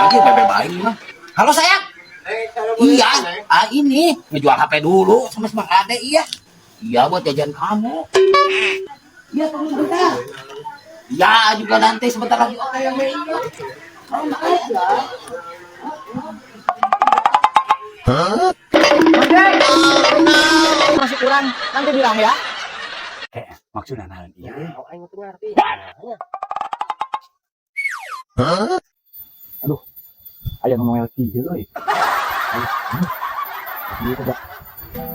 Lagi bebe baik mah. Halo, sayang. Iya, ah, ini ngejual HP dulu sama si Bang Ade, iya. Iya, buat jajan kamu. Iya, tunggu sebentar. Iya, juga nanti sebentar lagi OTW, iya. Oh, makasih. Masih kurang, nanti bilang ya. Eh, maksudnya naon? Iya. Oh, aing teu ngarti. Aduh, aya nu moel kieu euy. Ayo, ieu teh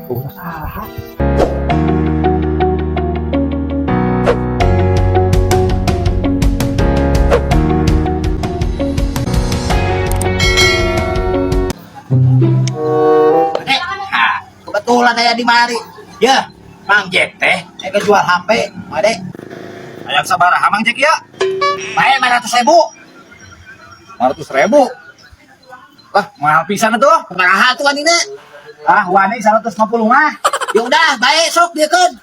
ulah saha. Eh, ha, kebetulan aya di mari. Ya, Mang Jack teh, eh jual HP, Ade. Hayang sabaraha, Mang Jack ya? Bae 500 ribu. 500 ribu. Wah, mahal pisan atuh. Kumaha tuh anina? Ah, wani 150 mah. Ya udah, bae sok diekeun.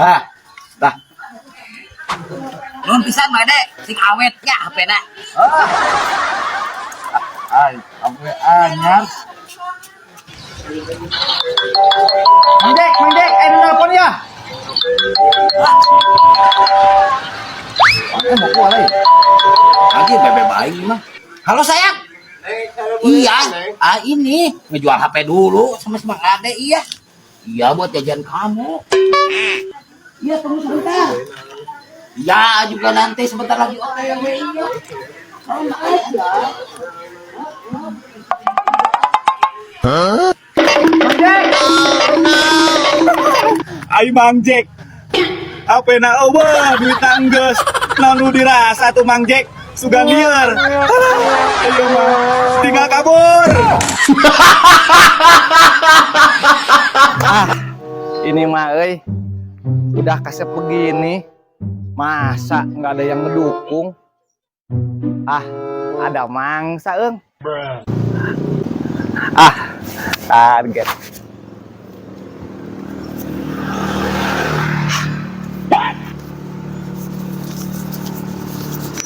Ah, dah. Nuhun pisan, Mang Ade, sing awet nya HP-na. Ah. Ay, ampun anyar. Mang Jack, Mang Jack, ayo nelpon ya. Eh, mau keluar lagi. Lagi bebe baik mah. Halo, sayang. Iya, ah, ini ngejual HP dulu sama si Bang Ade, iya. Iya, buat jajan kamu. Iya, tunggu sebentar. Iya, juga nanti sebentar lagi OTW, iya. Oh, makasih. Mang Jack. Ayo, Mang Jack. Apa na euweuh duit tangges. Naon nu dirasa tuh, Mang Jack? Sugan liar. Ayo mah tinggal kabur. Ah, ini mah euy. Udah kasep begini, masa nggak ada yang ngedukung? Ah, ada mangsa eung. Ah, target.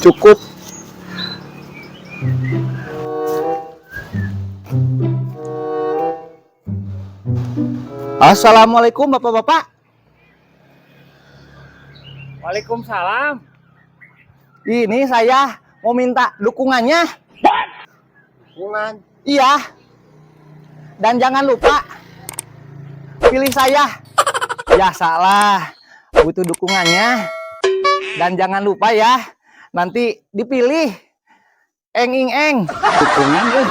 Cukup. Assalamualaikum, Bapak-bapak. Waalaikumsalam. Ini saya mau minta dukungannya. Dukungan. Iya. Dan jangan lupa pilih saya. Ya salah, butuh dukungannya. Dan jangan lupa ya, nanti dipilih. Eng ing eng. Dukungan euy.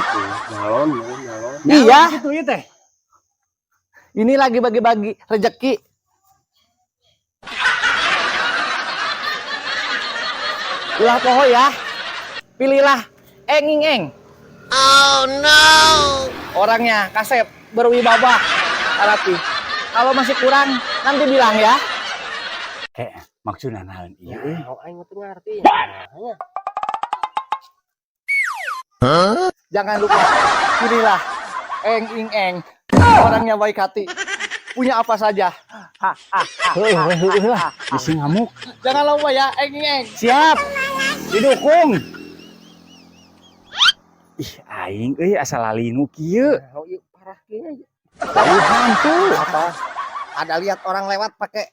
Nyalon, nyalon. Iya, Itu ya teh. Ini lagi bagi-bagi rezeki. Ulah poho ya. Pilihlah eng ing eng. Oh no. Orangnya kasep, berwibawa, rapi. Kalau masih kurang, nanti bilang ya. Eh, maksudnya naon? Iya. Oh, aing teu ngarti. Jangan lupa pilihlah eng ing eng. Orangnya baik hati. Punya apa saja. Ha, ha, ha. Heuh, heuh, heuh lah. Bisi ngamuk. Jangan lupa ya, eng ing eng. Siap. Didukung. Ih, aing euy asa lalinu kieu. Oh, iya parah kieu. Bau hantu. Apa? Ada lihat orang lewat pakai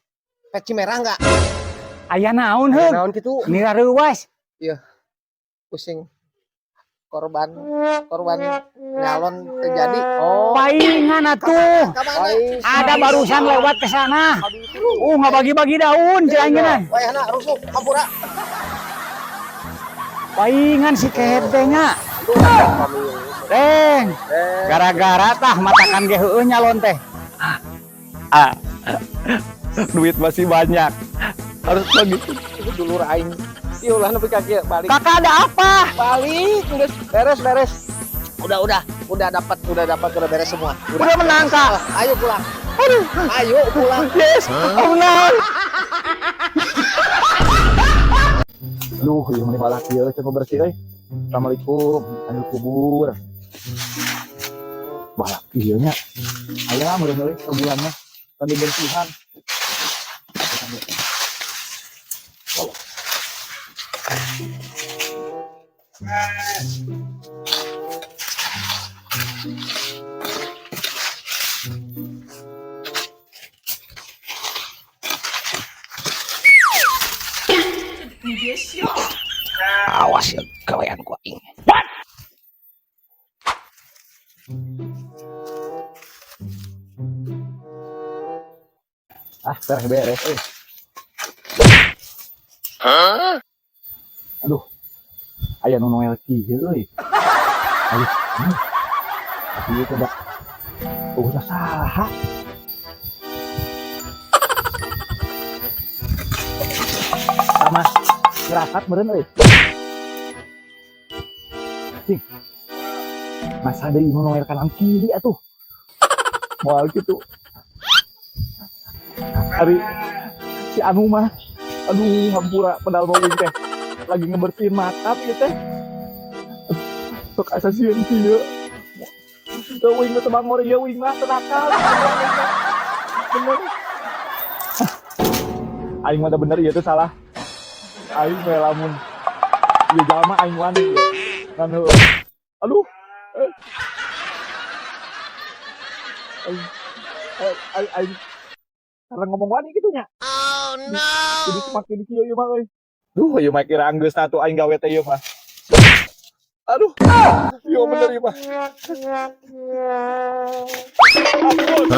peci merah enggak? Aya naon heuh? Naon kitu? Nira reuwas. Pusing. Korban korban nyalon terjadi. Oh. Paingan atuh. Ka mana? Ada barusan lewat ke sana. Nggak bagi-bagi daun cenah. Wayahna rusuk hampura. Paingan si kehed teh nya. Deng. Gara-gara tah matakan ge heueuh nyalon teh. Ah, duit masih banyak. Harus begitu. Dulur aing. Ieu ulah nepi ka kieu balik. Kakak, ada apa? Balik geus beres beres. Udah dapat, udah dapat, udah beres semua. Udah menang, Kak. Ayo pulang. Aduh. Ayo pulang. Yes, oh, menang. Duh, ieu mah balak ieu cenah bersih euy. Assalamualaikum, ayo kubur. Balak ieu nya. Aya meureun euy kuburannya. Kan dibersihan. Awas ya gawean ku aing. Ah, beres beres eh. Aduh. Aya nu noel kieu euy. Aduh. Tapi ieu teh da euweuh saha. Sama firasat meureun euy. Cing. Masa deui nu noel kanan kiri atuh. Moal kitu. Ari si anu mah, aduh, hampura, pedal mau teh lagi ngebersihin makam ieu teh. Sok asa sieun kieu. Teu, uing mah teu bangor ieu, uing mah teu nakal. Bener. Aing mah bener ieu teh salah. Aing we lamun ieu jalma aing wani ieu. Ngan heueuh. Aduh. Eh. Aing aing aing karena ngomong wani gitu nya. Oh no. Jadi semakin kieu ieu mah euy. Duh, ieu mah kira anggeus atuh aing gawe teh ieu mah. Aduh. Ieu bener ieu mah. Ampun.